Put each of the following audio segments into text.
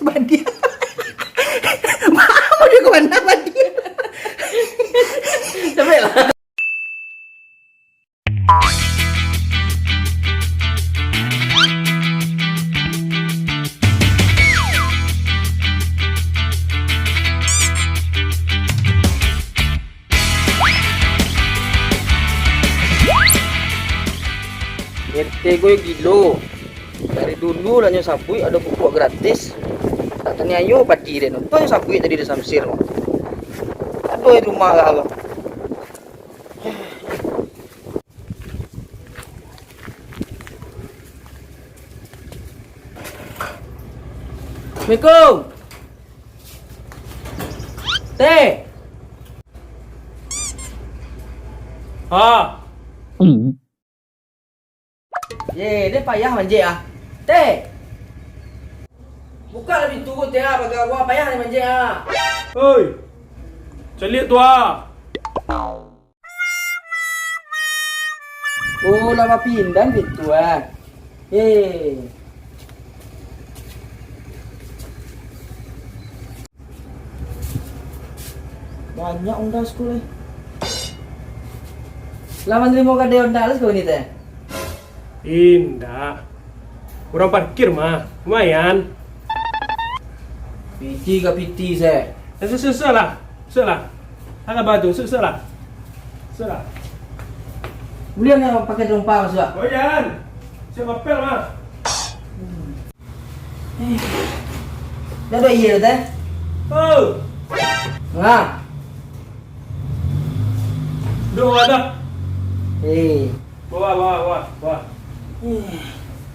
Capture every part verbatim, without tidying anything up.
Badia. Mau dia ke mana, Badia? Sampai lah. R T ko gilo. Dari dulu lah nyo sabuik ado pupuak gratis. Tak taniayo padi den. Tu nyo sabuik tadi di Samsir. Aduh, rumah lah lo. Assalamualaikum. Teh. Ha. Ye, den payah manjek ah. Teh. Bukalah pintu ko, Teh, ah, bagawa, payah den manjek ah. Oi. Caliak tu ah. Oh, lah bapindah pintu ah. Eh. Banyak onda sekolah. Lah manarimo kadai onda lah sekolah ni, Teh? Indak. Urang parkir mah, lumayan. Piti ka piti, se. Eh, susah, susah lah. Susah lah. Alah batu, susah lah. Susah lah. Buliah ndak pakai terompa masuak? Oh, jan. Siap apel mah. Hmm. Eh. Dah dua iya, Teh? Oh. Nah. Duh, ada. Eh. Wah, wah, wah, wah. Eh.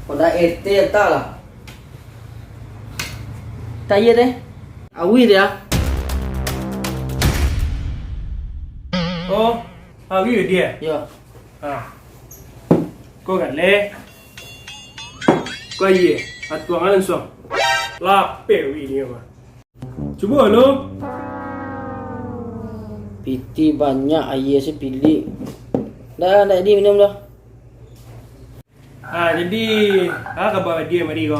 Kau dah R T tak lah? Tak iya, Teh. Awi dia. Oh, awi dia? Ya. Ah. Kau galeh. Kau iya, atuang langsung. Lapeh wih ni mah. Cubo lo. Piti banyak, aia si pilik. Dah, ndak jadi minum dah. Ah, jadi, ah, kaba dia mari ko.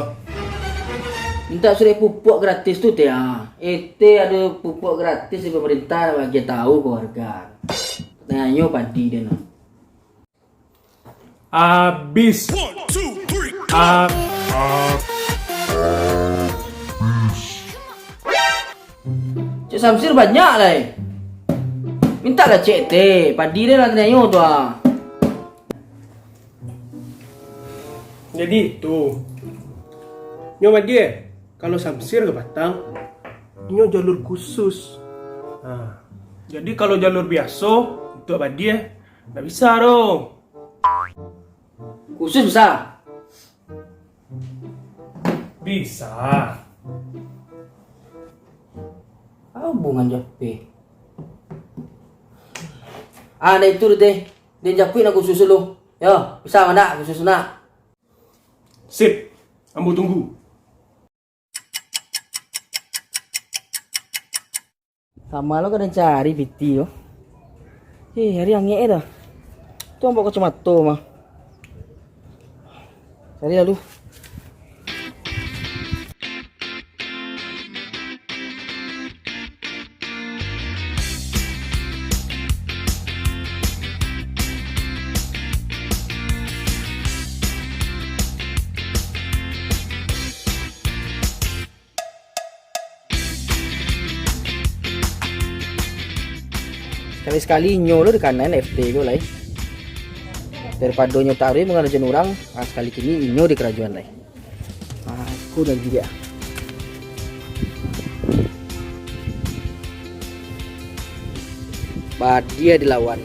Mintak surek pupuak gratis tu, Teh, ah. Eh, Teh, ado pupuak gratis di pemerintah, bagi tahu ko harga. Tanyo padi dia no. Abis. Ab- Cek Samsir banyak lai. Mintaklah cek teh, padi dia lah tanyo tu ah. Jadi itu. Nyo Madie, kalau Samsir ka Batang, inyo jalur khusus. Nah, jadi kalau jalur biaso, untuk Madie, ndak bisa doh. Khusus bisa? Bisa. Apa hubungan Jape? Ah, ndak itu doh, teh. Dia japuik nak khusus dulu. Yo, bisa ndak khusus nak? Sip, ambo tunggu. Samo lo ka den cari piti tu. Eh, ari angek dah. Tu ambo kacamato mah. Cari lalu. Sakali-sakali inyo lo dikanain F T ko lai. Daripado inyo taruih mangarajoan urang, ah, sakali kini inyo dikarajoan lai. Ah, aku dah giliak. Badia dilawan.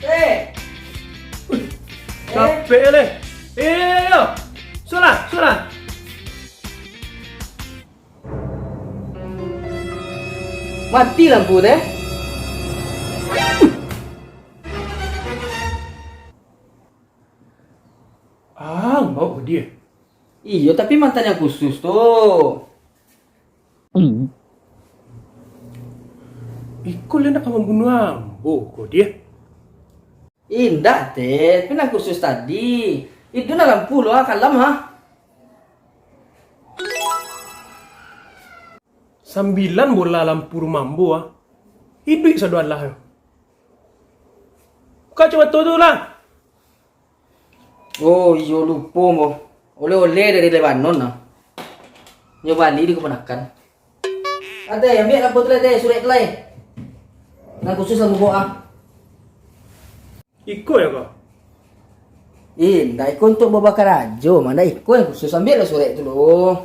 Eh! Capek leh. Eh, yo, yo, yo. Sulah, sulah. Mati lampu teh. Ah, mau dia. Iyo, tapi mantan yang khusus tu. Iko lah nak mambunuah ambo ko dia. Indak, Teh. Tapi nan khusus tadi. Itu nan lampu lo, ah, kalam, ha. Sambilan bola lampu rumah ambo, ah. Iduik sado alah. Buka kacamoto tu lah. Oh, iyo, lupo ambo. Oleh-oleh dari Lebanon, nah. Nyo bali di kamanakan. Teh, ambiak lampu tu lai, Teh, surek tu lai. Nan khusus lampu bawah, ah. Iko yo, ko? Ih, ndak iko untuak babakarajo, mah ndak iko yang khusus, ambiaklah surek tu lo.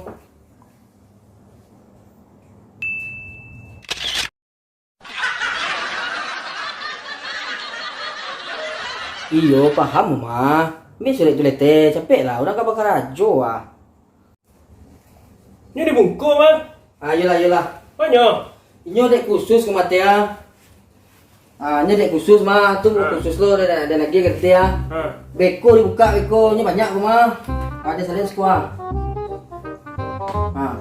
Iyo, paham, mah. Ambiak surek tu lai, Teh, capeklah, urang ka bakarajo, ah. Nyo dibungkuih, mah. Ah, iyolah, iyolah. Manyo? Inyo dek khusus ka mah, Teh, ah. Ah, nyo dek khusus, mah. Tu ah, khusus lo, dan, dan lagi ka Teh, ah. Ah. Beko dibukak, beko. Nyo banyak ko, mah. Ado salian siko, ah. Ah.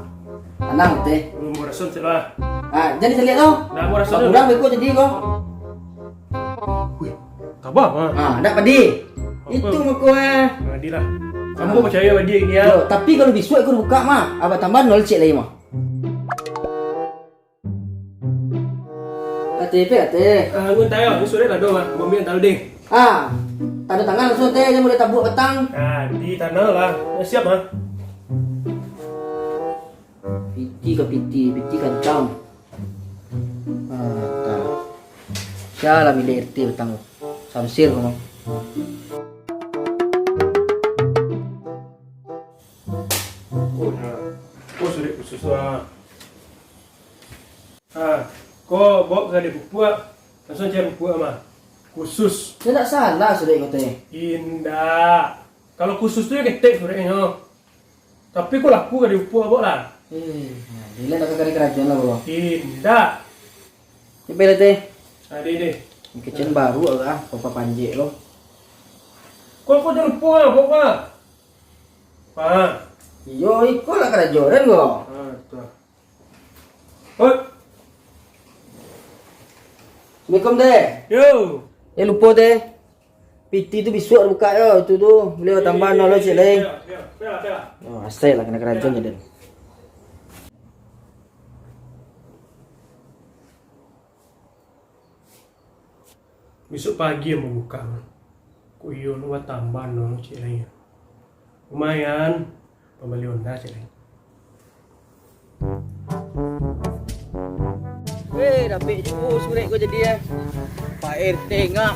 Tanang, Teh. Belum baraso, cek lah. Ah, jadi salian tu. Ndak baraso. Kurang beko jadi ko. Wih, tabah, mah. Ah, ndak padi. Apa? Itu muko, eh. Padi lah. Ambo percaya padi ini, ya. Yo, tapi kalau bisuak iko dibukak, mah, abah tambah nol cek lai, mah. Ate pe, ate. Ah, ngun tayo, ni surek lah do, mah. Ambo ambiak taruih deh. Ah, tanda tangan langsung, ate, jan buliah tabuak batang. Ah, di tanah lah. Siap, mah. Piti ka piti, piti kantang. Ah, tak. Sia lah milik R T batang tu. Samsir ko mah. Oh, nah. Oh, surek khusus lah. Ah, ko baok ka ade pupuak, langsung cari pupuak mah. Khusus. Nyo ndak salah surek ko teh. Indak. Kalau khusus tu yo ketek sureknyo. Tapi ko laku ka diupuak abok lah. Eh, nah, Dilan dak ka kari karajoan lah, bro. Indak. Ni bela teh. Ade deh. Kecen baru agak ah, papa panjek lo. Ko, ko jan lupo ah, abok ah. Pak. Iyo, iko lah karajo den ko. Ah, tu. Hoi. Assalamualaikum, teh. Yo. Eh, lupo, teh. Piti tu bisuak buka yo, itu tu. Beli tambah nol cik lai. Yo, asai lah kena karajo je, den. Bisuak pagi ambo buka mah. Ko iyo lo batambah nol cik lai. Lumayan, pambali onda cik lai. Weh, dapek juo surek ko jadi, eh. Pak R T ngak.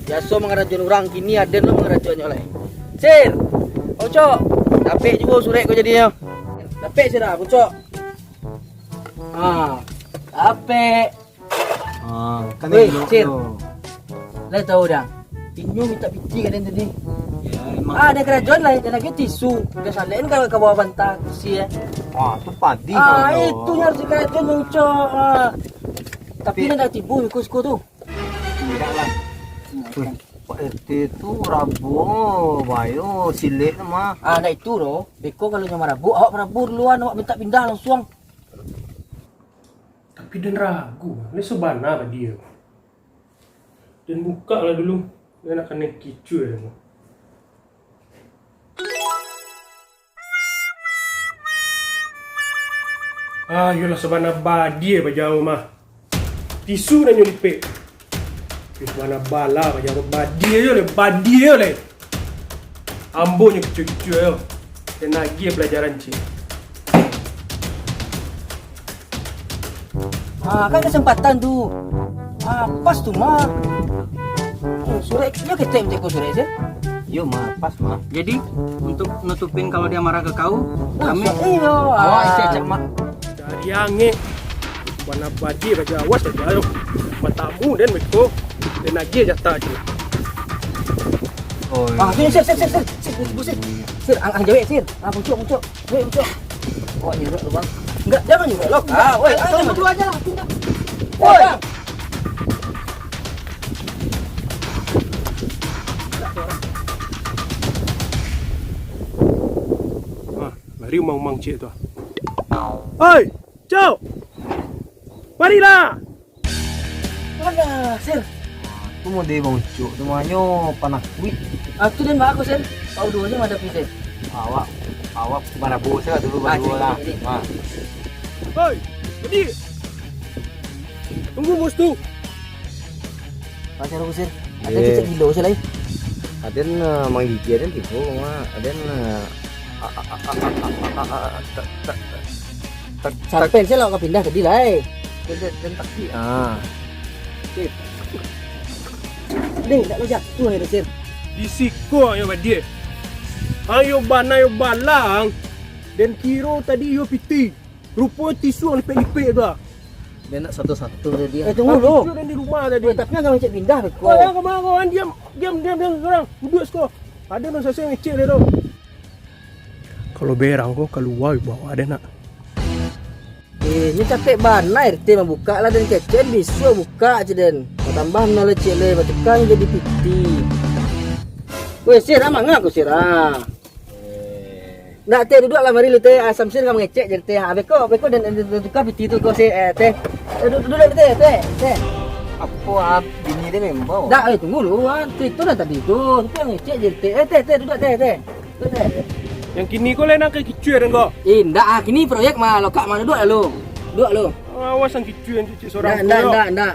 Biaso mangarajoan urang, kini aden lo mangarajoannyo lai. Sir, Ucok, dapek juo surek ko jadi, eh. Dapek, Sir, ah, Ucok. Ah, dapek. Ah, kan. Weh, elok Sir. Tu. Lai tahu dah. Inyo minta piti ka den tadi. Ya, emang. Ah, ado karajoan lai, ado lagi tisu. Dah salek kan ka, ka bawah bantal kursi, eh. Wah, tu padi. Ah, kalau itu yang harus dikarajoan, Ucok. Ah. Tapi, tapi dah tibo iko siko tu. Indak lah. Weh, Pak R T tu rabuk, bayo, silek tu mah. Ah, ndak itu doh. Beko kalau nyo marabuk, awak marabuk duluan, awak minta pindah langsung. Tapi den ragu, ni sabana tadi yo. Den buka lah dulu, den nak kanai kicuah. Ah, iyolah, sabana badia bajawab mah. Tisu nan nyo lipek. Sabana bala bajawab badia yo leh, badia yo leh. Ambo nyo kicuah-kicuah yo. Den agiah pelajaran ciek. Ah, kan kesempatan tu. Ah, pas tu mah. Oh, surek, iyo ketek macam ko surek tu. Iyo mah, pas mah. Jadi, untuk nutupin kalau dia marah ke kau, kami langsung, iyo, awak ah. Isi acak mah. Dari angek, warna baji raja awas saja ayo. Matamu den beko, den agiah jatah je. Oh, ah, sini, sir, sir, sir, sir, sir, sir, sir, ang, ang jawek, sir. Ah, pucuk, pucuk. Weh, Ucok. Awak nyuruk tu, Bang. Enggak, jangan nyuruk lo. Ah, weh, ah, kamu dulu aja lah. Woi. Bang. Ah, lari umang-umang ciek tu. Oi, Cok. Marilah. Alah, Sir. Tu model Bang Ucok tu, makonyo panakuik. Ah, tu den baa ko, Sen? Kau duo se madapi, Sen. Awak, awak barabo se lah dulu, ah, baduo lah. Cik, cik. Ha. Hoi, Adi! Tunggu, bos tu! Pacar aku, Sen. Ada, eh, cicak gilo se lai. Aden, eh, manggigit, aden tibo, Mak. Aden, eh, a-, a-, a-, a-, a-, a-, a-, ta-, ta-, ta-, ta-, Sampai se lah ka pindah tadi lai. Aden, aden taki. Ah. Sip. Deh, ndak lo jatuah yo, Sen. Di siko yo badiah. Ayo bana yo balang. Den kiro tadi yo pitih. Ruponyo tisu nan lipek-lipek tu ah. Den nak satu-satu tadi. Eh, tunggu dulu. Tisu den di rumah tadi. Weh, tapi ang ngecek pindah beko. Wah, kama, kama, diam, diam, diam, diam, sorang. Duduak siko. Ado nan sasai ngecek den tu. Kalau berang ko kalua bawa den nak. Eh, ni capek bana R T mambukak lah, den kecek bisuak bukak cek den. Tambah nol cek le, batukang jadi piti. Weh, Sir, ah, manga ko, Sir, ah. Ndak, Teh, duduak lah mari lu, Teh. Ah, Samsir ka mangecek jar, Teh. Ah, beko, beko den, den, den tuka piti tu ko se, eh, Teh. Eh, du-, duduak, Teh, Teh, Teh. Apo, ah, bini Teh mambao? Ndak, eh, tunggu lu, ah. Tu, itu dah tadi tu. Tapi mangecek jar, Teh. Eh, Teh, Teh, duduak, Teh, Teh. Tu, Teh. Nan kini ko lai nan ka kicuah den ko? Eh, ndak, ah, kini proyek mah, lokak mah, duduak lah lu. Duduak lu. Awas ang kicuah den cicik sorang. Ndak, ndak, ndak, ndak.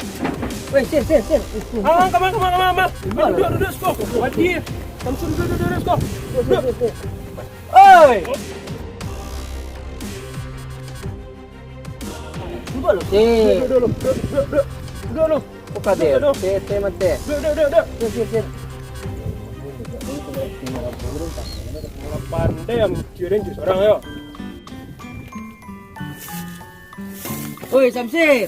Weh, Sir, Sir, Sir. Ah, kama, kama, kama, kama. Duduak, duduak, duduak, siko. Wadi. Samsir, duduak, duduak, duduak, siko. Duduak. Oi! Duduak lu, Sir. Duduak, duduak, duduak, duduak, duduak. Duduak lu. Buka, Sir. Duduak, duduak. Sir, Sir, mati. Duduak, duduak, duduak, duduak. Sir, Sir, Sir. Pandai ang kicuah den cicik sorang yo. Oi, Samsir.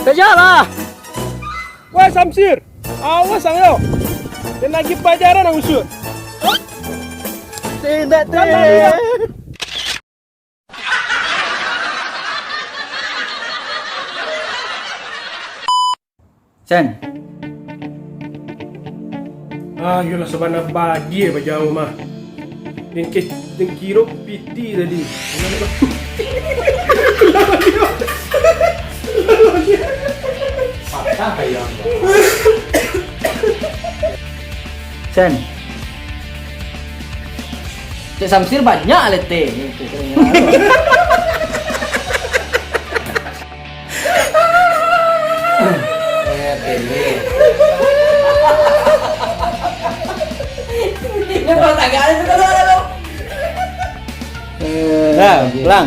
Kejarlah! Woi, Samsir! Awas ang yo! Den agiah palajaran ang usuak! Tidak, Teh! Sen. Ah, iyolah, sabana badiah bajauah mah. Den ke-, den kiro piti tadi. Patah ayam. Sen. Cek Samsir banyak leteh. Eh, pendek. Ini pertanyaan itu kalau ada lo. Dah, pulang.